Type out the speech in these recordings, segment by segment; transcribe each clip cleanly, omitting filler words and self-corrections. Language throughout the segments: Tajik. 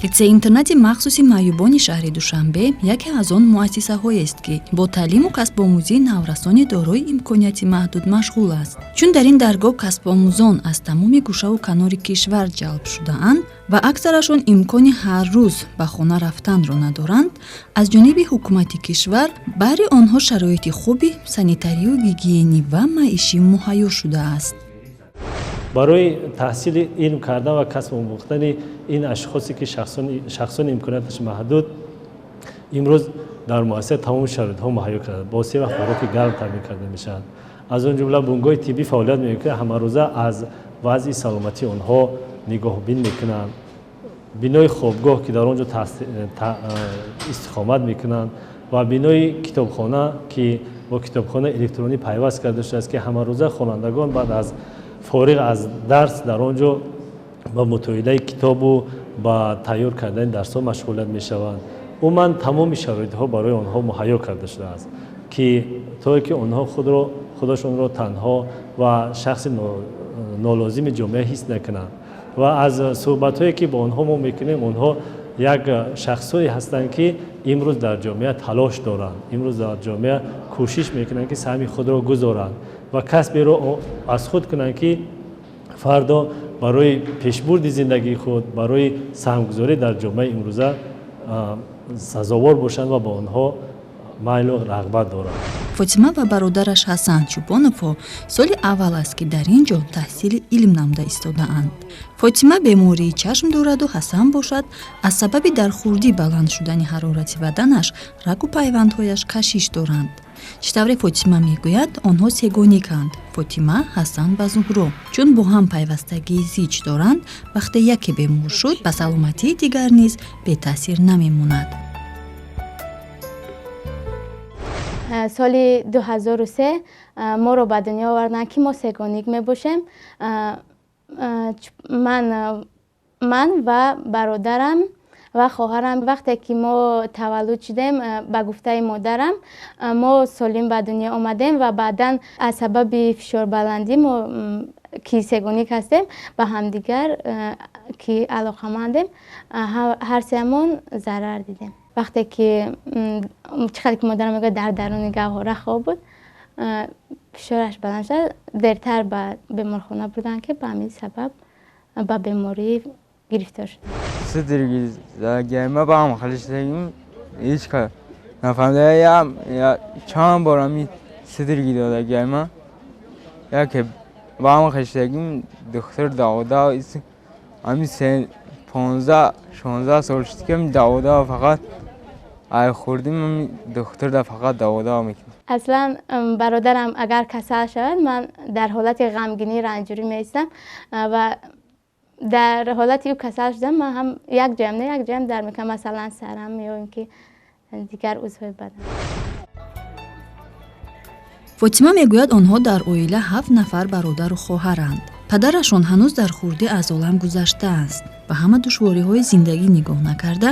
Литсей-интернати махсуси маъюбони шаҳри Душанбе яке аз он муассисаҳоест, ки бо таълиму касбомӯзии наврасони дорои имконияти маҳдуд машғул аст. Чун дар ин даргоҳ касбомӯзон аз тамоми гӯшаву канори кишвар ҷалб шудаанд ва аксарашон имкони ҳар рӯз ба хона рафтанро надоранд, аз ҷониби ҳукумати кишвар баҳри онҳо шароити хуби санитарию гигиенӣ ва маишӣ муҳайё шудааст. Барои таҳсили илм кардан ва касб омӯхтани ин ашхосе, ки шахсони имконияташ маҳдуд, имрӯз дар муассиса тамоми шароитҳо муҳайё карда, бо се вақт хӯроки гарм таъмин карда мешаванд. Аз он ҷумла бунгоҳи тиббӣ фаъолият мекунад, ҳамарӯза аз вазъи саломатии онҳо нигоҳбин мекунанд. Бинои хобгоҳ, ки дар он ҷо истиқомат мекунанд, ва бинои китобхона, ки бо китобхонаи электронӣ пайваст карда шудааст, ки ҳамарӯза хонандагон баъд аз фориғ аз дарс дар он ҷо ба мутолиаи китобу ба тайёр кардани дарсҳо машғулият мешаванд. Умуман, тамоми шароитҳо барои онҳо муҳайё карда шудааст, ки то ки онҳо худро худашонро танҳо ва шахси нолозими ҷомеа ҳис накунанд. Ва аз суҳбатҳое, ки бо онҳо мо мекунем, онҳо як шахсҳое ҳастанд, ки имрӯз дар ҷомеа талош доранд, имрӯз дар ҷомеа кӯшиш мекунанд, ки саҳми худро гузоранд ва касберо аз худ кунанд, ки фардо барои пешбурди зиндагии худ, барои саҳмгузорӣ дар ҷомеаи имрӯза сазовор бошанд ва ба онҳо майлу рағбат доранд. Фотима ва бародараш Ҳасан Чӯпоновҳо соли аввал аст, ки дар ин ҷо таҳсили илм намуда истодаанд. Фотима бемории чашм дораду Ҳасан бошад, аз сабаби дар хурдӣ баланд шудани ҳарорати баданаш рагу пайвандҳояш кашиш доранд. Чӣ тавре Фотима мегӯяд, онҳо сегониканд: Фотима, Ҳасан ва Зуҳро. Чун бо ҳам пайвастагии зич доранд, вақте яке бемор шуд, ба саломатии дигар низ бетаъсир намемонад. Соли 2003 моро ба дунё оварданд, ки мо сегоник мебошем: ман ва бародарам ва хоҳарам. Вақте ки мо таваллуд шудем, ба гуфтаи модарам, мо солим ба дунё омадем ва баъдан аз сабаби фишорбаландӣ мо, ки сегоник ҳастем, ба ҳамдигар ки алоқамандем, ҳар сеамон зарар дидем. Вақте ки, чӣ қадр ки модарам мегӯяд, дар даруни гаҳвора хоб буд, фишораш баланд шуд, дертар ба беморхона бурданд, ки ба ҳамин сабаб ба беморӣ гирифтор шудам. Ма ба ҳам халишдагим, ҳеҷ кар нафаҳмида. Чанд бор ҳами сидрги додагиама, яке ба ҳам хештагим, духтур давода. Ҳами 15-16 сол шуд, ки давода, фақат ай хурдим духтурда фақат давода мекунам. Аслан бародарам агар касал шавад, ман дар ҳолати ғамгинӣ, ранҷурӣ меистам ва дар ҳолати ӯ касал шудам, ман ҳам як ҷоям не, як ҷоям дард мекунам, масалан, сарам ё ин ки дигар узвҳои бадан. Фотима мегӯяд, онҳо дар оила ҳафт нафар бародару хоҳаранд. Падарашон ҳанӯз дар хурдӣ аз олам гузаштааст. Ба ҳама душвориҳои зиндагӣ нигоҳ накарда,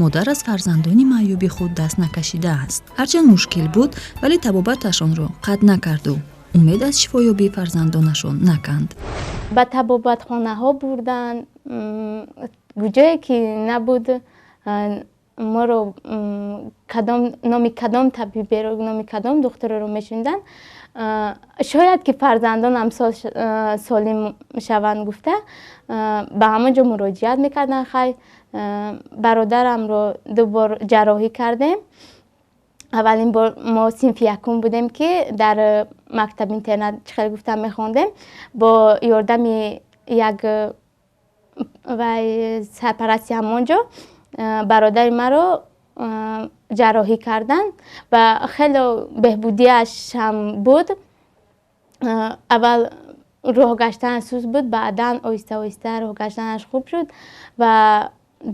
модар аз фарзандони маъюби худ даст накашидааст. Ҳарчанд мушкил буд, вале табобаташонро қатъ накарду умед аз шифоёбии фарзандонашон наканд. Ба табобатхонаҳо бурданд, ҷое ки набуд моро. Кадом номи кадом табиберо, номи кадом духтуреро мешуниданд, шояд ки фарзандонам солим шаванд гуфта, ба ҳамон ҷо муроҷиат мекарданд. Хай, бародарамро ду бор ҷарроҳӣ кардем. Аввалин бор мо синфи якум будем, ки дар мактаб интернат, чӣ хел гуфтам, мехондем. Бо ёрдами як вай сарпарасти ҳамон ҷо бародари маро ҷарроҳӣ карданд ва хеле беҳбудиаш ҳам буд. Аввал роҳ гаштан суст буд, баъдан оҳиста оҳиста роҳ гаштанаш хуб шуд. Ва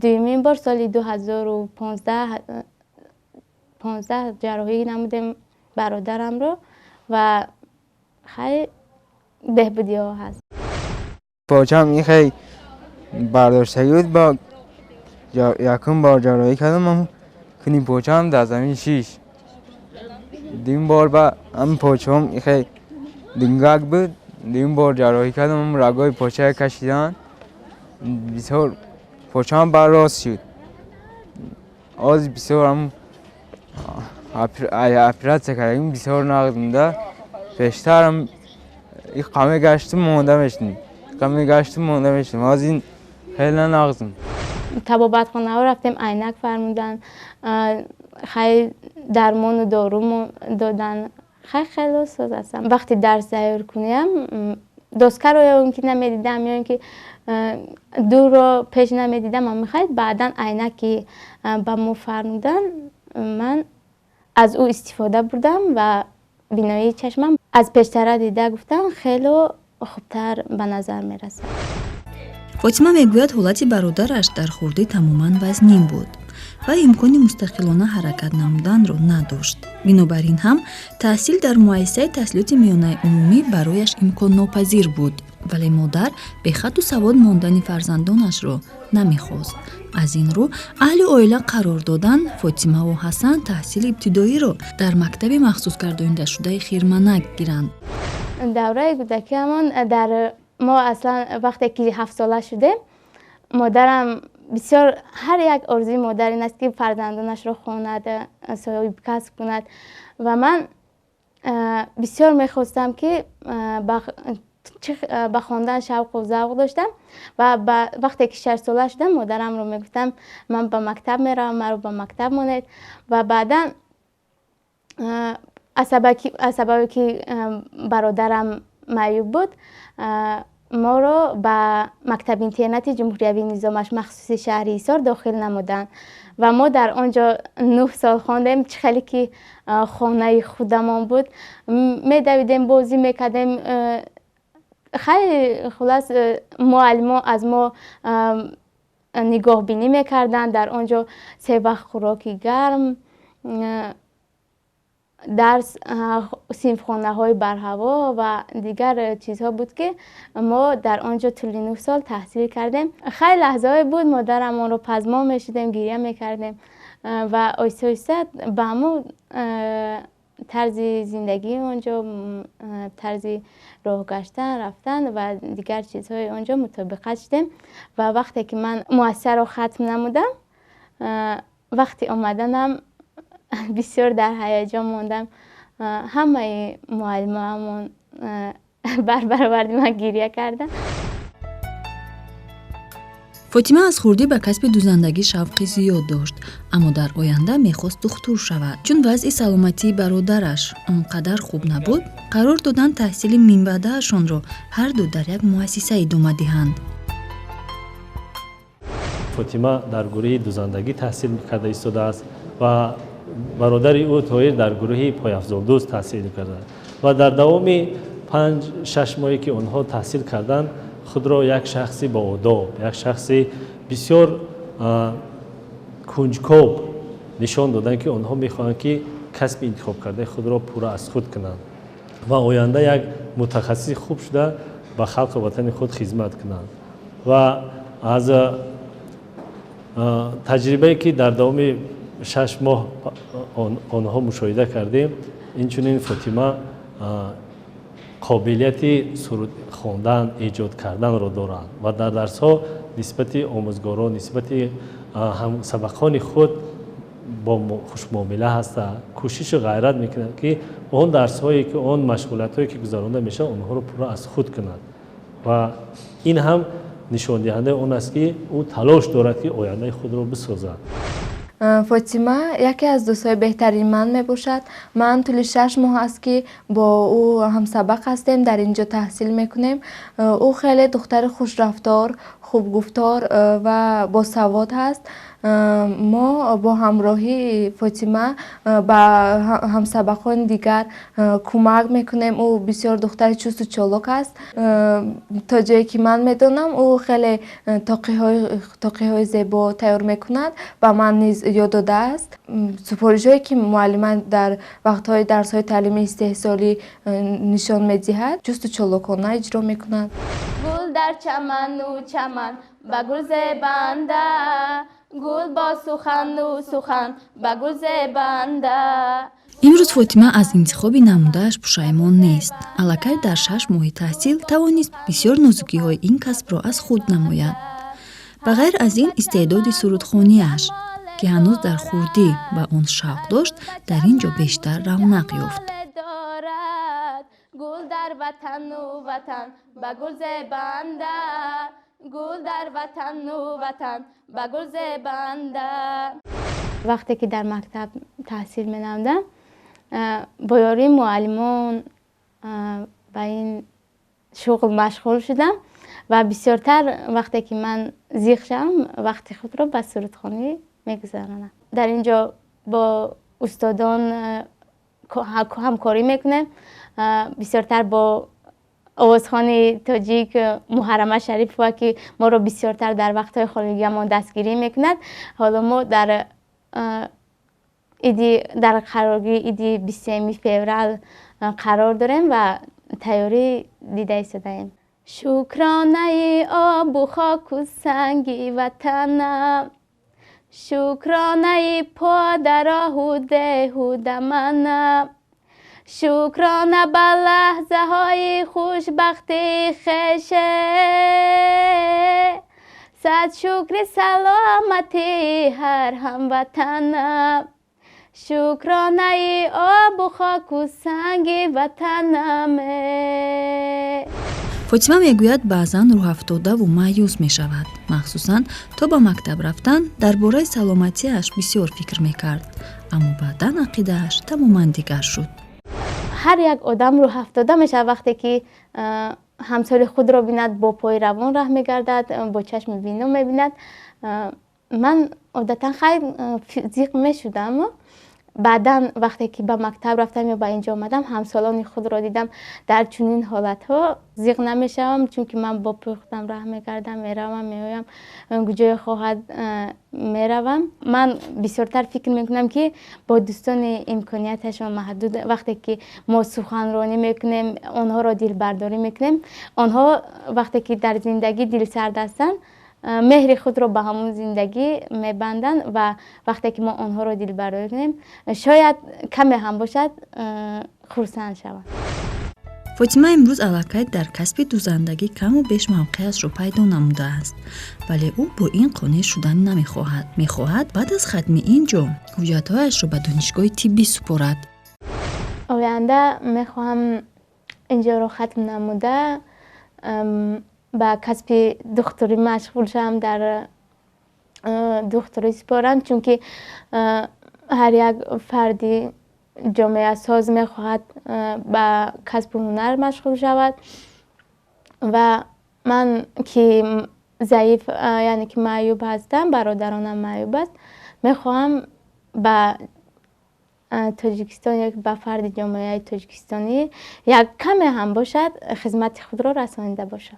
дуюмин бор соли 2015 ҷарроҳӣ намудем бародарамро ва хай, беҳбудиҳо ҳаст. Почам ин хеле бардоштагӣ буд, ба якум бор ҷарроҳӣ кардам, куни почаам дар замин шиш. Дуюм бор ба ҳамин почаам хеле дингак буд, дуюм бор ҷарроҳӣ кардам, рагҳои почая кашиданд бисёр. Почаам ба рост шуд. Оз бисёр ам оператсия кардагим, бисёр нағзм да. Пештарам иқа мегаштум, монда мешудем, иқа мегаштум, монда мешудем. Ҳозир ин хеле нағзм. Табобатхонаҳо рафтем, айнак фармуданд, хай, дармону дору доданд. Хай, хело соз ҳастам. Вақти дарс тайёр куниям, доскаро ё ин ки намедидам, ё ин ки дурро пеш намедидам. Амихай, баъдан айнаки ба мо фармуданд, ман аз ӯ истифода бурдам ва биноии чашмам аз пештара дида гуфтам, хело хубтар ба назар мерасад. Фотима мегӯяд, ҳолати бародараш дар хурдӣ тамоман вазнин буд ва имкони мустақилона ҳаракат намуданро надошт. Бинобар ин ҳам таҳсил дар муассисаи таҳсилоти миёнаи умумӣ барояш имконнопазир буд. Вале модар бехату савод мондани фарзандонашро намехост. Аз ин рӯ аҳли оила қарор доданд, Фотимаву Ҳасан таҳсили ибтидоиро дар мактаби махсусгардонидашудаи Хирманак гиранд. Давраи кӯдакиамон дар мо аслан вақте ки 7-сола шудем, модарам бисёр, ҳар як орзуи модар ин аст, ки фарзандонашро хонад, соҳибкасб кунад. Ва ман бисёр мехостам, ки ба хондан шавқу завқ доштам. Ва вақте ки 6-сола шудам, модарамро мегуфтам: «Ман ба мактаб меравам, маро ба мактаб монед». Ва баъдан аз сабабе ки бародарам маъюб буд, моро ба мактаби интернати ҷумҳуриявии низомаш махсуси шаҳри Ҳисор дохил намуданд ва мо дар он ҷо 9 сол хондем. Чӣ хеле ки хонаи худамон буд, медавидем, бозӣ мекардем. Хай, хулас, муаллимо аз мо нигоҳбинӣ мекарданд. Дар он ҷо се вақт хӯроки гарм, дарс, синфхонаҳои барҳаво ва дигар чизҳо буд, ки мо дар он ҷо тӯли 9 сол таҳсил кардем. Хай, лаҳзаҳое буд, модарамонро пазмон мешудем, гиря мекардем ва оҳиста оҳиста ба ҳамун тарзи зиндагии он ҷо, тарзи роҳ гаштан, рафтан ва дигар чизҳои он ҷо мутобиқат шудем. Ва вақте ки ман муассисаро хатм намудам, вақти омаданам бисёр дар ҳаяҷон мондам. Ҳамаи муаллимоамон бар бароварди ман гиря карданд. Фотима аз хурдӣ ба касби дузандагӣ шавқи зиёд дошт, аммо дар оянда мехост духтур шавад. Чун вазъи саломатии бародараш он қадар хуб набуд, қарор доданд, таҳсили минбаъдаашонро ҳарду дар як муассиса идома диҳанд. Фотима дар гурӯҳи дузандагӣ таҳсил карда истодааст ва бародари ӯ Тоҳир дар гурӯҳи пойафзолдӯз таҳсил кардааст. Ва дар давоми 5-6 моҳе ки онҳо таҳсил карданд, худро як шахси боодоб, як шахси бисёр кунҷкоб нишон доданд, ки онҳо мехоҳанд, ки касби интихобкардаи худро пурра аз худ кунанд ва оянда як мутахассиси хуб шуда, ба халқу ватани худ хизмат кунанд. Ва аз таҷрибае ки дар давоми 6 моҳ онҳо мушоҳида кардем, инчунин Фотима қобилияти суруд хондан, эҷод карданро доранд ва дар дарсҳо нисбати омӯзгорон, нисбати ҳамсабақони худ бо хушмуомила ҳастанд, кӯшишу ғайрат мекунанд, ки он дарсҳое ки, он машғулиятҳое ки гузаронда мешавад, онҳоро пурра аз худ кунад. Ва ин ҳам нишондиҳандаи он аст, ки ӯ талош дорад, ки ояндаи худро бисозад. Фотима яке аз дӯстҳои беҳтарини ман мебошад. Ман тӯли 6 моҳ аст, ки бо ӯ ҳамсабақ ҳастем, дар ин ҷо таҳсил мекунем. Ӯ хеле духтари хушрафтор, хубгуфтор ва босавод ҳаст. Мо бо ҳамроҳии Фотима ба ҳамсабақони дигар кӯмак мекунем. Ӯ бисёр духтари чусту чолок аст. То ҷое ки ман медонам, ӯ хеле тоқиҳои зебо тайёр мекунад, ба ман низ ёд додааст. Супоришҳое ки муаллима дар вақтҳои дарсҳои таълими истеҳсолӣ нишон медиҳад, чусту чолокона иҷро мекунад. Гул дар чаману чаман ба гул зебанда, гул бо сухану сухан ба гул зебанда. Имрӯз Фотима аз интихоби намудааш пушаймон нест. Аллакай дар 6 моҳи таҳсил тавонист бисёр нозукиҳои ин касбро аз худ намояд. Ба ғайр аз ин, истеъдоди сурудхонияш, ки ҳанӯз дар хурдӣ ба он шавқ дошт, дар ин ҷо бештар равнақ ёфт. Гул дар ватану ватан ба гул зебанда, гул дар ватану ватан ба гул зебанда. Вақте ки дар мактаб таҳсил менамудам, бо ёрии муаллимон ба ин шуғл машғул шудам ва бисёртар вақте ки ман зиқ шавам, вақти худро ба сурудхонӣ мегузаронам. Дар ин ҷо бо устодон ҳамкорӣ мекунем, бисёртар бо овозхони тоҷик Муҳаррама Шарипова, ки моро бисёртар дар вақтҳои холигиамон дастгирӣ мекунад. Ҳоло мо дар иди дар қароргии иди 23 феврал қарор дорем ва тайёрӣ дида истодаем. Шукронаи обу хоку санги ватанам, шукронаи подароҳу деҳу даманам, шукрона ба лаҳзаҳои хушбахтии хеше, сад шукри саломатии ҳар ҳамватанам, шукронаи обу хоку санги ватанаме. Фотима мегӯяд, баъзан рӯҳафтодаву маъюс мешавад. Махсусан то ба мактаб рафтан дар бораи саломатиаш бисёр фикр мекард, аммо баъдан ақидааш тамоман дигар шуд. Ҳар як одам рӯҳафтода мешавад, вақте ки ҳамсоли худро бинад, бо пои равон раҳ мегардад, бо чашми бино мебинад. Ман одатан хайр зиқ мешудам. Баъдан вақте ки ба мактаб рафтам ё ба инҷо омадам, ҳамсолони худро дидам дар чунин ҳолатҳо, зиқ намешавам, чунки ман бо пои худам раҳ мегардам, меравам, меоям, куҷое хоҳад меравам. Ман бисёртар фикр мекунам, ки бо дӯстони имконияташон маҳдуд вақте ки мо суханронӣ мекунем, онҳоро дилбардорӣ мекунем, онҳо вақте ки дар зиндагӣ дилсард ҳастанд, меҳри худро ба ҳамун зиндагӣ мебанданд ва вақте ки мо онҳоро дилбардорӣ кунем, шояд каме ҳам бошад, хурсанд шаванд. Фотима имрӯз аллакай дар касби дузандагӣ каму беш мавқеашро пайдо намудааст, вале ӯ бо ин қонеъ шудан намехоҳад. Мехоҳад баъд аз хатми ин ҷо ҳуҷҷатҳояшро ба донишгоҳи тиббӣ супорад. Оянда мехоҳам инҷоро хатм намуда, ба касби духтурӣ машғул шавам, дар духтурӣ супорам, чунки ҳар як фарди ҷомеасоз мехоҳад ба касбу ҳунар машғул шавад. Ва ман ки заиф, яъне ки маъюб ҳастам, бародаронам маъюб аст, мехоҳам ба Тоҷикистон ё ба фарди ҷомеаи тоҷикистонӣ як каме ҳам бошад, хизмати худро расонида бошам.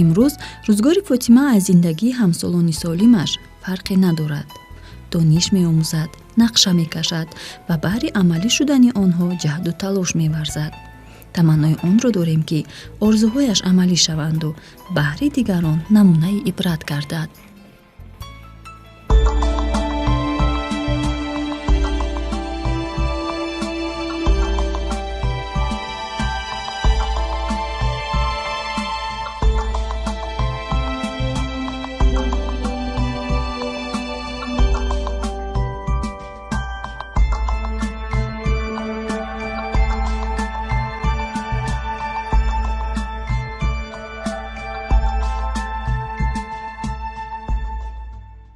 Имрӯз рӯзгори Фотима аз зиндагии ҳамсолони солимаш фарқе надорад. Дониш меомӯзад, нақша мекашад ва баҳри амалӣ шудани онҳо ҷаҳду талош меварзад. Таманнои онро дорем, ки орзуҳояш амалӣ шаванду баҳри дигарон намунаи ибрат гардад.